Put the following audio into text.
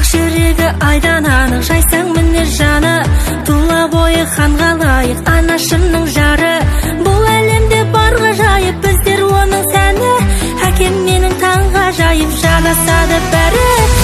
Жүрегі айдан анық, жайсаң мінез жаны, тұла бойы ханға лайық анашымның жары. Бұл әлемде бар ғажайып, біздер оның сәні. Әкем менің таңғажайып, жарасады бәрі.